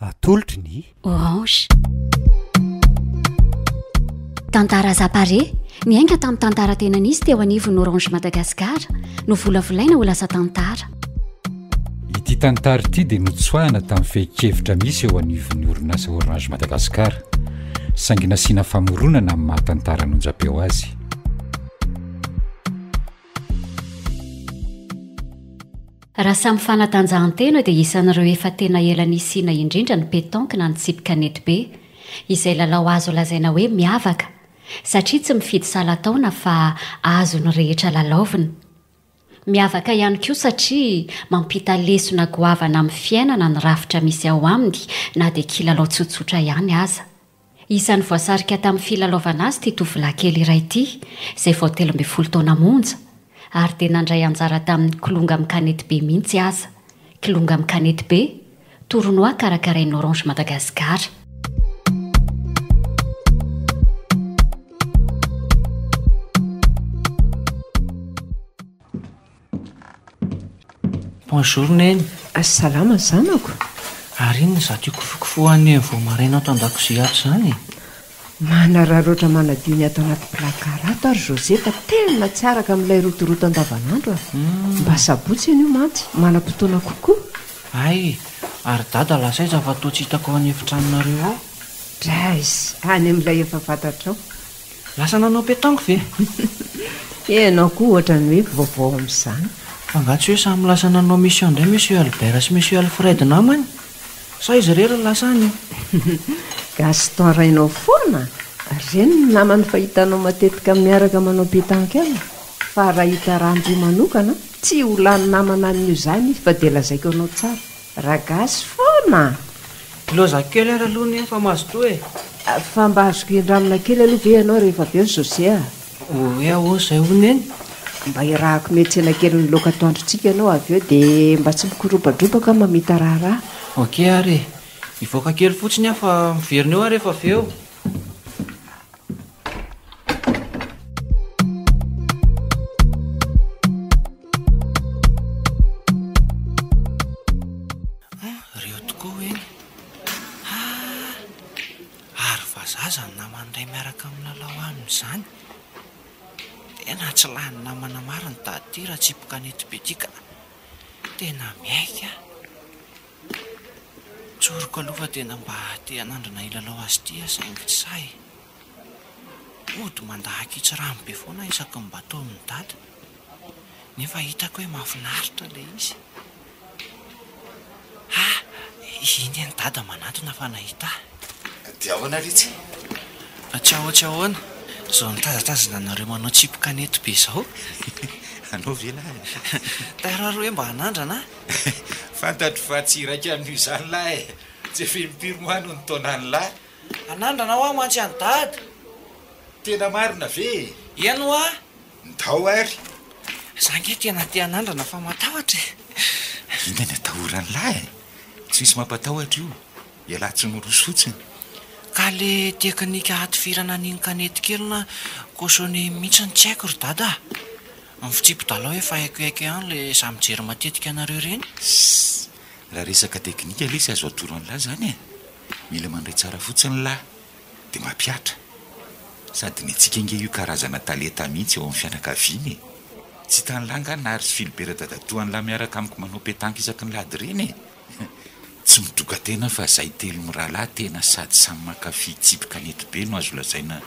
Atolotry ny. Orange. Tantara Zapare, niainga tamin'ny tantara tena nisy teo anivon'ny Orange Madagascar, novolavolaina ho lasa tantara. Ity tantara ity dia notsoahina tamin'ny fehin-kevitra misy eo anivon'ny orinasa Orange Madagascar, saingy nasiana famoronana amin'ny maha tantara an'onjam-peo azy. Raha samy fanatanjahantena dia isan'ireo efa tena ela nisiana indrindra ny pétanque na ny tsipy kanetibe, izay lalao azo lazaina hoe miavaka, satria tsy mifidy salan-taona fa azon'ny rehetra lalaovina. Miavaka ihany koa satria mampita lesona goavana amin'ny fiainana ny rafitra misy ao aminy na dia kilalao tsotsotra ihany aza. Isan'ny voasarika tamin'ny filalaovana azy ity tovolahy kely iray ity, izay vao 13 taona monja, ary dia nandray anjara tamin'ny kilonga amin'ny kanetibe mihitsy aza. Kilonga amin'ny kanetibe, tournoi karakarain'ny Orange Madagascar. Bonjour Neny. Salama zanako. Ary inona izato ikofokofohan'i Neny vao maraina ato an-dakozia ato izany e? Manararaotra manadio ny ato anaty placard ato ary José fa tena tsy araka amin'ilay rotoroto andavanandro a! Mba sabotsy anio mantsy, manam-potoana kokoa. Hay, ary Dada lasa aiza fa toa tsy hitako ao an'efitranonareo ao? Drais, any amin'ilay efa fantatrao. Lasa nanao pétanque ve? Ianao koa ohatran'ny hoe vaovao amin'izany. Fa angaha tsy hoe samy lasa nanao mission indray Monsieur Albert sy Monsieur Alfred namany? Sa izy irery no lasa any? Gaston rainao foana? Ireny ny namany fahitanao matetika miaraka manao pétanque any. Fa raha hita Randria manokana, tsy ho lany namana amin'io izany izy fa dia lazaiko anao tsara. Ragasy foana a! Ilaozako kely ary aloha nefa mazotoa e! Fa mba azoko indramina kely aloha ve ianao rehefa avy eo José a? Hoe ahoana izay hono eny? Mba irahako miantsena kely ny laoka atoandrontsika ianao avy eo dia mba tsy mikoropandropaka aho mamita raharaha. Ok ary e! Hivoaka kely fotsiny aho fa miverina eo aho rehefa avy eo. Reo tokoa eny. Ah! Ary vazaha izany namany iray miaraka milalao aminy izany. Tena tsy lany namana marina i Dada ity raha tsipy kanety be ity ka. Tena miaiky aho. Tsoriko aloha fa tena mba te hanandrana hilalao azy ity aho saingy tsy sahy e. Mody mandà ankitsirano be foana aho isaky ny mba taomin'i Dada. Nefa hitako hoe mahafinaritra ilay izy. Ha! Iny anie Dada manantona fa nahita ahy. Dia ahoana letsy? Tsy ahoa tsy ahoana. Izao nitazatazana anareo manao tsipy kanety be izao. Anao ve lahy e? Tairo ary hoe mba hanandrana a! Fantatro fa tsy iraika amin'io izany lahy e! Tsy efa impiry moa no nitaona an'lah? Hanandrana hoa mantsy an'i Dada! Tena marina ve e? Eny hoa! Ndao ary! Za nge tena te hanandrana fa matahotra e! Inona ny atahoran'lah e? Tsy misy mampatahotra io. Ialahy tsy miroso fotsiny. Ka le teknika hatifirana an'iny kanety kely na cochonnet iny mihitsy no tsy haiko ry dada a! Ny fitsipi-dalao efa haiko haiko ihany le za mijery matetika anareo ireny. Sss! Raha resaka teknika lesy azo atoro an'lah zany e! Mila mandray tsara fotsiny lah dia mampihatra. Sady ny antsika ange io karazana talenta mihitsy ao amin'ny fianakaviana e! Tsy hitan'lah angaha Nary sy Philibert dadatoan'lah miaraka amiko manao petanque isaky ny lahady ireny e! Tsy midoka tena fa zay telo mirahalahy tena sady samy mankafy tsipy kanety be no azo lazaina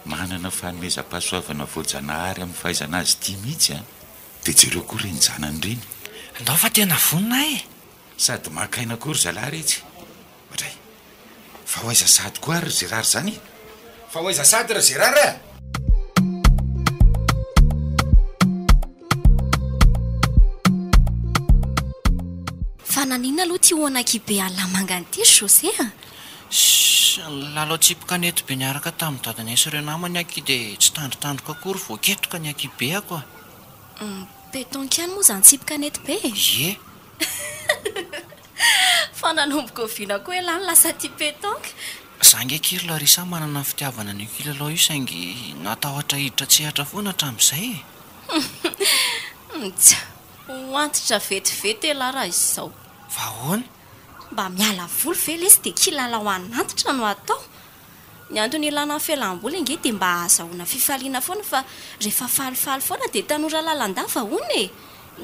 manana fanomezam-pahasoavana voajanahary amin'ny fahaizana azy ity mihitsy an! Dia jereo koa ireny zanany ireny. Ndao fa tena vonona aho e! Sady maka aina koa ry zalahy retsy. Ohatray. Fa ho aiza sady koa ary ry Gérard zany e? Fa ho aiza sady ry Gérard a! Fa naninona aloha ity hoan'ankibe alamangana ity ry José a? Ssss, nilalao tsipy kanety be niaraka tamin'i dadanay sy ireo namany aho ki dia tsy tandrotandroko akory voaketoka ny ankibeako a! Pétanque ihany moa izany tsipy kanety be e? Ie! Fa nanomboka oviana koa elah no lasa tia pétanque? Za nge akia ry Larissa manana ny fitiavana an'io kilalao io saingy natahotra hiditra an-tsehatra foana hatramin'izay e! Tsia, ho antitra vetivety elah raha izao. Fa ahoana? Mba miala voly ve lesy dia kilalao an'antitra no atao? Ny antony ilana ny fialam-boly ange dia mba ahazahoana fifaliana foana fa rehefa falifaly foana dia tanora lalandava hono e!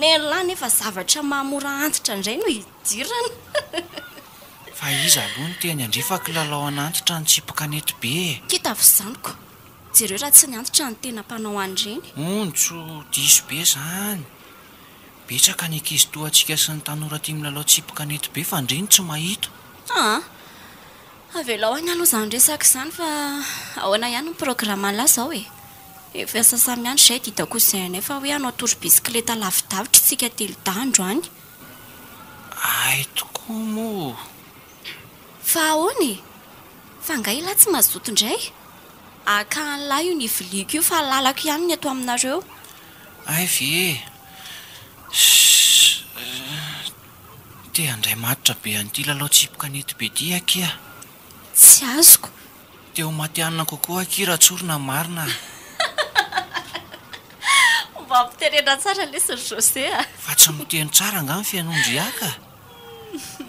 Nen'lah nefa zavatra maha mora antitra indray no idirana. Fa iza aloha no teny an-dry fa kilalao an'antitra ny tsipy kanety be e! Kita vizaniko. Jereo raha tsy ny antitra no tena mpanao an'ireny. Ontso, diso be izany. Betsaka ny ankizy toa antsika sy ny tanora tia milalao tsipy kanety be fa ndry no tsy mahita. Aa! Avelao any aloha izany resaka izany fa ahoana ihany ny programan'lah izao e? Efa sasa-miandry izay dida cousin anay fa hoe hanao tour bisikileta lavidavitra isika telodahy androany. Hay tokoa moa! Fa ahoana e? Fa angaha ialahy tsy mazoto indray? Haka an'lah io niviliako io fa lalako ihany ny eto aminareo. Hay ve e! Ssss. Te handray matotra be an'ity lalao tsipy kanety be ity akia. Tsy azoko. Te ho matihanina kokoa akia raha tsorina ny marina a. Mba ampitenena tsara lesy ry José a. Fa tsy miteny tsara angaha ny fihainoan-dry Aka?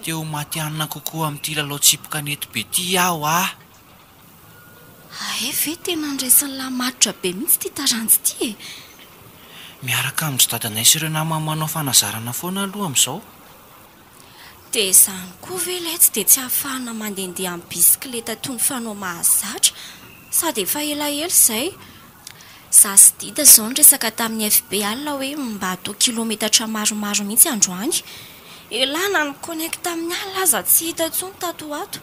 Te ho matihanina kokoa amin'ity lalao tsipy kanety be ity aho a. Hay ve tena andraisan'lah matotra be mihitsy ity taranja ity e! Miaraka amin-dry dadanay sy ireo namany manao fanazarana foana aloha amin'izao. Dia izany koa ve ilay tsy dia tsy ahafahana mandehandeha amin'ny bisikileta toy ny fanao mahazatra? Sady efa elaela izay. Za sy Dida izao niresaka tamin'ny FB alina hoe mba atao kilometatra maromaro mihitsy androany. Elah na ni-connecte amin'ny alina aza tsy hita intsony tato ho ato.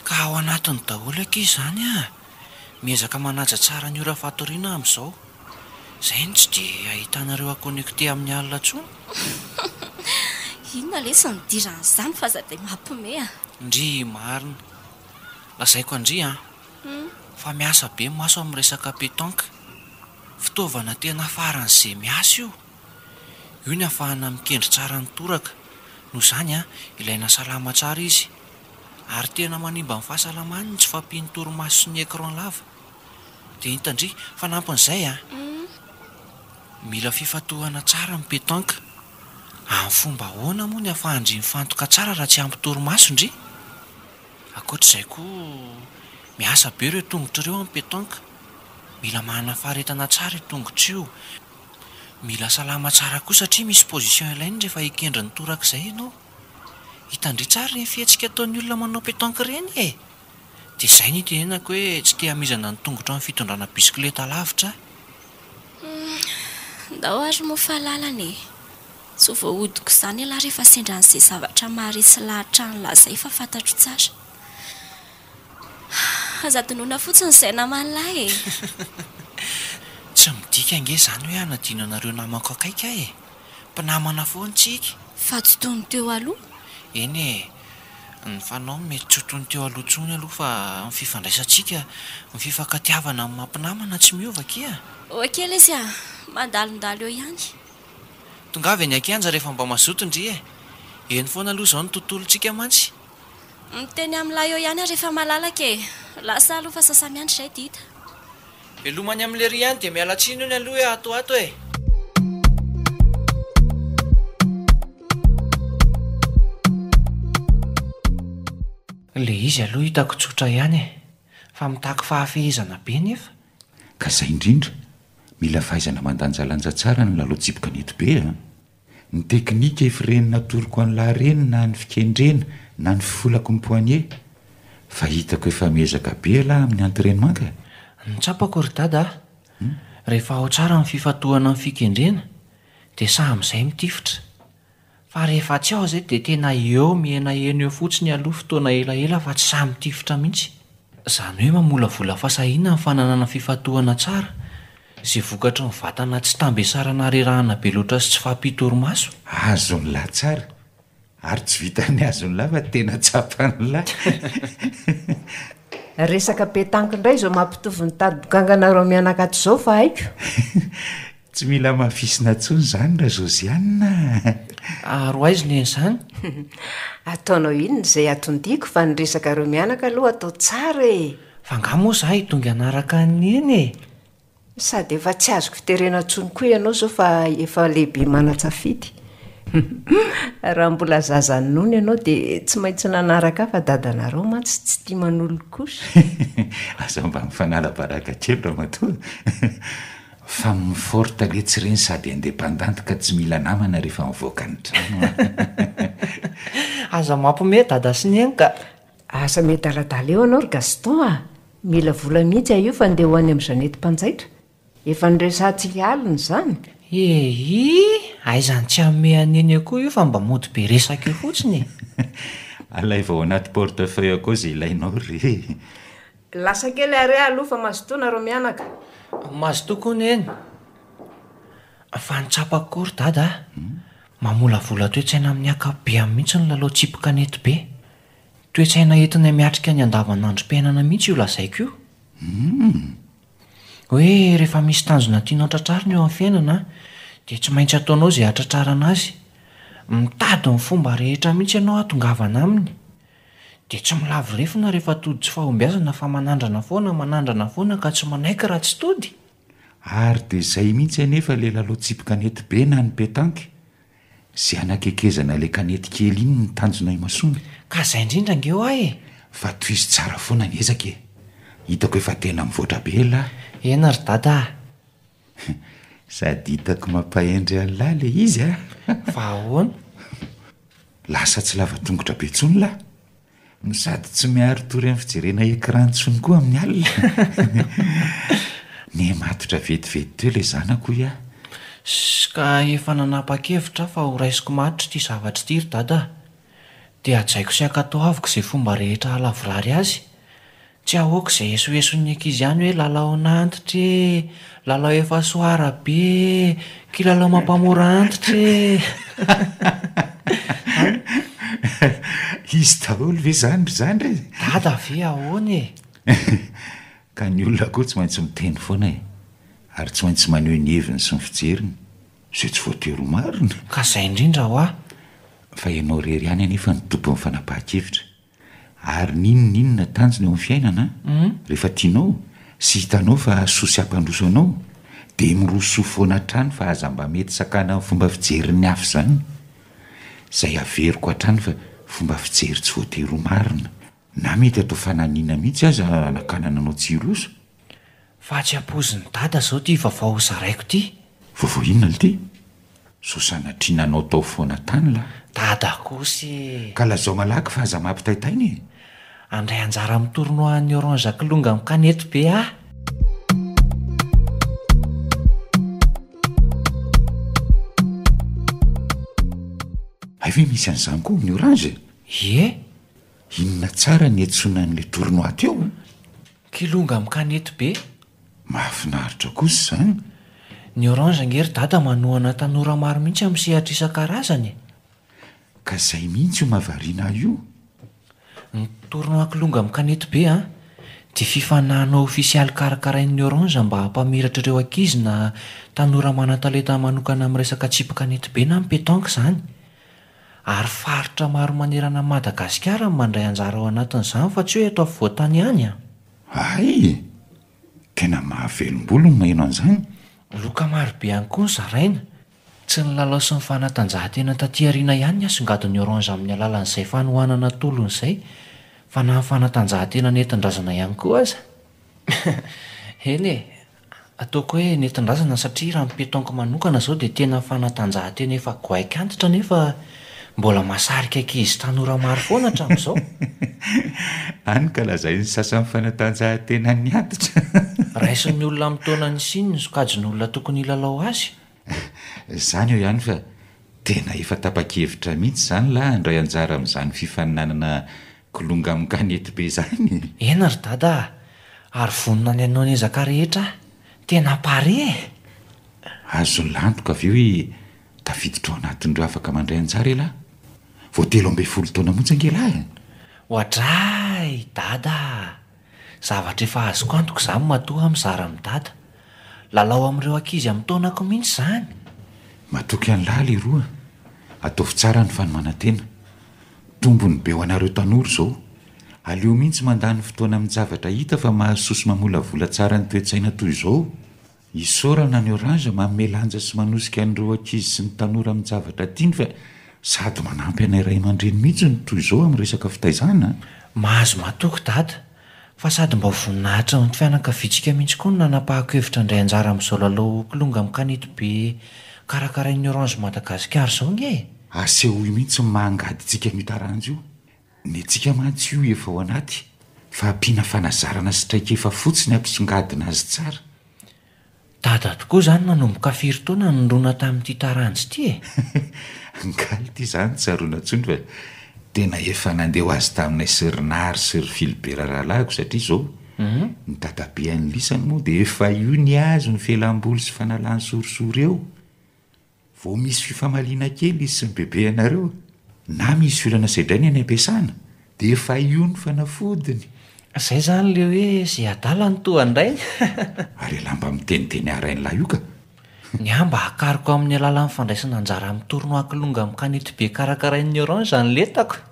Ka ao anatiny daholo akia izany ah! Miezaka manaja tsara ny ora fatoriana aho amin'izao. Izay no tsy dia ahitanareo ahy connecté amin'ny alina intsony. Inona lesy no idiran'izany fa aza dia mampime ah! Ndry marina. Lazaiko an-dry an! Fa miasa be maso amin'ny resaka pétanque. Fitaovana tena faran'izay miasa io. Io ny ahafahana mikendry tsara ny toraka. Noho izany an, ilaina salama tsara izy. Ary tena manimba ny fahasalamany ny tsy fahampian'ny torimaso sy ny écran lava. Dia hitan-dry, fanampin'izay an! Mila fifantohana tsara ny pétanque. Amin'ny fomba ahoana moa ny ahafahan-dry mifantoka tsara raha tsy ampy torimaso ndry? Ankoatr'izay koa, miasa be ireo tongotra ireo amin'ny pétanque. Mila manana faharetana tsara io tongotra io. Mila salama tsara koa satria misy position ilaina rehefa hikendry ny torak'izay ianao. Hitan-dry tsara ireny fihetsika ataon'ny olona manao pétanque ireny e! Dia izay no itenenako hoe tsy te hamizana ny tongotro amin'ny fitondrana bisikileta lavitra aho. Humm, ndao ary moa fa lalana e! Tsy ho voahodiko izany ialahy rehefa sendra an'izay zavatra maharesy lahatra an'lah izay fa fantatro tsara. Aza adinoina fotsiny izay naman'lah e! Tsy midika ange izany hoe hanadino anareo namako akaiky aho e! Mpinamana foana tsika. Fa tsy toy ny teo aloha? Eny e! Ny fanao mety tsy ho toy ny teo aloha intsony aloha fa ny fifandraisantsika, ny fifankatiavana amin'ny maha mpinamana tsy miova akia. Ok lesy a! Mandalondalo eo ihany. Tongava eny an-kianja rehefa mba mazoto ndry e! Eny foana aloha izao ny tontolontsika mantsy. Miteny amin'lah eo ihany aho rehefa malalaka e! Lasa aloha fa sasa-miandry izay Dida. Veloma any amin'i lery ihany dia miala tsiny hono aloha hoe ato ato e! Le izy aloha hitako tsotra ihany e! Fa mitaky fahafehezana be nefa. Ka zay indrindra, mila fahaizana mandanjalanja tsara ny lalao tsipy kanety be a! Ny teknika efa ireny natoroko an'lah ireny na ny fikendrena na ny fifolako ny poignet. Fa hitako efa miezaka be elah amin'ny entrainement ka. Ny tsapako ry dada a, rehefa ao tsara ny fifantohana amin'ny fikendrena dia sahy amin'izay mitifitra. Fa rehefa tsy ao izay dia tena eo mihenahena eo fotsiny aloha fotoana elaela fa tsy sahy mitifitra mihitsy. Izany hoe mamolavola fahasahiana ny fananana fifantohana tsara Izay vokatry ny vatana tsy tambesarana harerahana be loatra sy tsy fahampian-torimaso. Azon'lah tsara, ary tsy vitan'ny azon'lah fa tena tsapan'lah. Resaka petanque indray izao mampitovy ny tady bokanganareo mianaka ato izao fa haiko. Tsy mila hamafisina intsony izany Ra-Josiane a! Ary ho aiza neny izany? Ataonao inona izay atondiako fa ny resakareo mianaka aloha atao tsara e! Fa angaha moa za hitongy hanaraka an'i Neny e? Sady efa tsy azoko terena intsony koa ianao izao fa efa lehibe manan-tsafidy. Raha mbola zaza ninono ianao dia tsy maintsy nanaraka ahy fa dadanareo mantsy tsy tia manolo couche. Aza mba mifanala baraka kely ramatoa. Femme forte letsy ireny sady indépendante ka tsy mila namana rehefa mivoaka ny trano a. Aza mampiomehy dada sy neny ka. Aza miadaladala eo ianao ry Gaston a! Mila vola mihitsy aho io fa ndeha ho any amin'i Jeannette mpanjaitra. Efa niresahantsika alina izany. Eii! Aiza no tsy hanome an'i Neny akoho io fa mba mody be resaka eo fotsiny e! Alaivo ao anaty portefeuille akao izay ilainao re! Lasa kely ary aho aloha fa mazotoa nareo mianaka. Mazotoa koa Neny. Fa ny tsapako koa ry Dada a! Mamolavola toe-tsaina amin'ny ankapobeany mihitsy ny lalao tsipy kanety be. Toe-tsaina entinay miatrika ny andavanandrom-piainana mihitsy io lazaiko io. Hoe rehefa misy tanjona tianao tratrarina eo amin'ny fiainana dia tsy maintsy ataonao izay hahatratrarana azy. Mitady ny fomba rehetra mihitsy ianao hahatongavana aminy. Dia tsy milavo lefona rehefa tody tsy fahombiazana fa manandrana foana, manandrana foana ka tsy manaiky raha tsy tody. Ary dia izay mihitsy anefa ilay lalao tsipy kanety be na ny petanque. Izay hanakekezana ilay kanety kely iny ny tanjona imasoana. Ka izay indrindra ange hoa e! Fa tohizo tsara foana ny ezaka e! Hitako efa tena mivoatra be elah. Eny ry dada a! Sady hitako mampahendry an'lah ilay izy a! Fa ahoana? Lasa tsy lava tongotra be intsony lah! No sady tsy miari-tory amin'ny fijerena écran intsony koa amin'ny alina. Niha-matotra vetivety teo ilay zanako hoy aho. Ss ka efa nanapa-kevitra aho fa ho raisiko matotra ity zavatra ity ry dada a! Dia hajaiko sy ankatoaviko izay fomba rehetra hahalavorary azy. Tsy ahoako izay esoeson'ny ankizy ihany hoe lalaon'antitra e! Lalao efa soara be e! Kilalao mampamora antitra e! An? Izy daholo ve izany ry zandry e? Dada ve ahoana e? Ka ny olona koa tsy maintsy miteny foana e! Ary tsy maintsy maneho ny heviny sy ny fijeriny, izay tsy voatery ho marina. Ka izay indrindra hoa! Fa ianao irery ihany anefa no tompon'ny fanapahan-kevitra. Ary n'inon'inona tanjona eo amin'ny fiainana, rehefa tianao sy hitanao fa hahasoa sy hampandroso anao, dia mirosoa foana hatrany fa aza mba mety sakanan'ny fomba fijerin'ny hafa izany. Izay averiko hatrany fa fomba fijery tsy voatery ho marina, na mety atao fananiana mihitsy aza hanakanana anao tsy hiroso. Fa tsy ampoizin'i dada zao ty vaovao ho zaraiko ty. Vaovao inona lty? Sao sanatria nanao tao foana tany lah. Dada kosa e! Ka lazao malaky fa aza mampitaitaina e! Handray anjara amin'ny tournoi an'ny Orange Kilonga amin'ny kanety be aho. Hay ve misy an'izany koa amin'ny Orange e? Ie! Inona tsara ny niantsoana an'ilay tournoi teo? Kilonga amin'ny kanety be. Mahafinaritra kosa izany. Ny Orange ange ry dada manohana tanora maro mihitsy amin'ny sehatra isan-karazany e. Ka izay mihitsy io mahavariana ahy io. Ny tournoi kilonga amin'ny kanety be an, dia fifaninanana ofisialy karakarain'ny Orange mba hampamiratra ireo ankizy na tanora manan-talenta manokana amin'ny resaka tsipy kanety be na ny pétanque izany. Ary faritra maro manerana an'i Madagasikara no mandray anjara ao anatin'izany fa tsy hoe eto afovoan-tany ihany an! Hay! Tena mahavelom-bolo ny maheno an'izany. Loka marobe ihany koa no zaraina. Tsy ny lalao sy ny fanatanjahantena taty aoriana ihany ny asongadin'ny Orange amin'ny alalan'izay fanohanana atolony izay fa na ny fanatanjahantena nentin-drazana ihany koa aza. Eny e! Ataoko hoe nentin-drazana satria raha ny pétanque manokana izao dia tena fanatanjahantena efa goaika antitra nefa mbola mahasarika ankizy tanora maro foana hatramin'izao. Any ka lazain'ny sasany fanatanjahantenan'ny antitra. Raisin'ny olona amin'ny taona nisiany ny sokajin'olona tokony hilalao azy. Izany eo ihany fa tena efa tapa-kevitra mihitsy izany lahy handray anjara amin'izany fifaninanana Kilonga amin'ny kanety be izany e! Eny ry dada a! Ary vonona ny hanao ny ezaka rehetra aho. Tena pare e! Azo lantoka ve hoe tafiditra ao anatin'ireo afaka mandray anjara ialahy? Vao 13 taona monja ange ialahy e! Oadray! Dada a! Zavatra efa azoko antoka izany matoa aho mizara amin'i dada. Lalao amin'ireo ankizy amin'ny taonako mihitsy izany. Matoky an'lah leroa. Ataovy tsara ny fanomanan-tena. Tombony be ho anareo tanora izao. Aleo mihitsy mandany fotoana amin-javatra hita fa mahasoa sy mamolavola tsara ny toe-tsaina toy izao. Isaorana ny Orange manome lanja sy manosika an'ireo ankizy sy ny tanora amin'ny javatra tiany fa sady manampy anay ray aman-dreny mihitsy ny toy izao amin'ny resaka fitaizana a! Mahazo matoky Dada fa sady mba ho voninahitry ny fianakaviantsika mihitsy koa no nanapahako hevitra handray anjara amin'izao lalao kilonga amin'ny kanetibe karakarain'ny Orange Madagasikara izao nge e! Asehoy mihitsy ny maha angadintsika an'io taranja io. Ny antsika mantsy io efa ao anaty fa ampiana fanazarana sy traikefa fotsiny hampisongadina azy tsara. Dada tokoa izany nanomboka firy taona no nirona tamin'ity taranja ity e? Ngaly ity izany tsy tsaroana intsony fa tena efa nandeha ho azy taminay sy ry Nary sy ry Philibert rahalahiko satria izao ny dadabe an'lisany moa dia efa io ny azy ny fialamboly sy fanalany sorisory eo. Vao misy fifamaliana kely izy sy ny bebe anareo, na misy olana sedrainy any am-piasana, dia efa io ny fanafodiny. Zay zany le hoe ze adala no toa an-drainy. Ary elah mba miteniteny ahy rain'lahy io ka. Ny ahy mba hakariko amin'ny alalan'ny fandraisana anjara amin'ny tournoi kilonga amin'ny kanetibe karakarain'ny Orange ny lentako.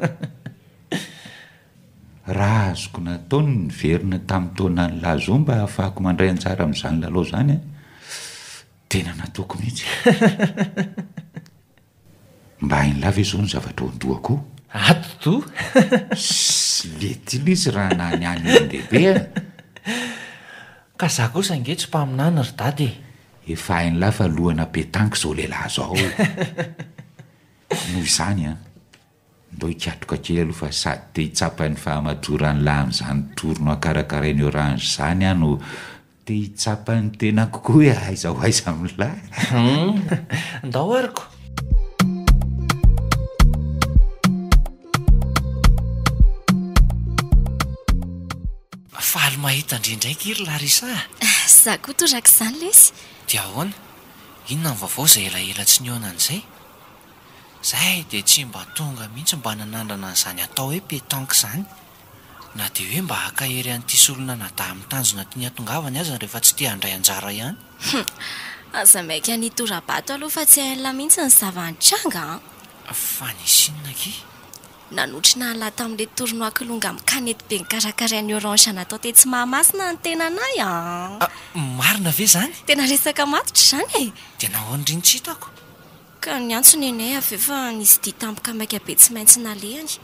Raha azoko natao ny niverina tamin'ny taonan'lah zao mba hahafahako mandray anjara amin'izany lalao izany an! Tena nataoko mihitsy. Mba hain'lah ve zao ny zavatra ao an-dohako ao? Ato do. Sss lety lesy raha na ny any olon-dehibe a! Ka za kosa ange tsy mpaminany ry dada e! Efa hain'lah fa lohana petanque zao lehilahy zao. Noho izany an! Ndao hikatroka kely aloha fa sady te hitsapa ny fahamatoran'lah amin'izany tournoi karakarain'i Orange izany aho no te hitsapa ny tenako koa hoe aiza ho aiza amin'lah. Hum, ndao ary ko! Faly mahita an-dry indray akia ry Larissa a! Za koa torak'izany lesy. Dia ahoana? Inona ny vaovao izay elaela tsy nihaonana izay? Zay dia tsy mba tonga mihitsy mba nanandrana an'izany atao hoe pétanque izany. Na dia hoe mba hankahery an'ity solon'anadahy amin'ny tanjona tiany hatongavany aza rehefa tsy te handray anjara ihany. Hum! Aza maika ny hitora-bato aloha fa tsy hain'lah mihitsy ny zava-nitranga an! Fa nisy inona akia? Nanotrona an'lah tamin'ilay tournoi kilonga amin'ny kanety be nokarakarain'ny Orange natao tetsy Mahamasina ny tenanay an! Marina ve izany? Tena resaka matotra izany e! Dia nahoana ry no tsy hitako? Ka niantso nenay avy eo fa nisy dia tampoka maika be tsy maintsy nalehany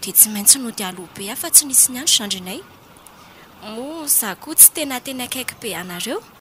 dia tsy maintsy nody aloha be aho fa tsy nisy niandry zandrinay. Moa za koa tsy tena teny akaiky be anareo.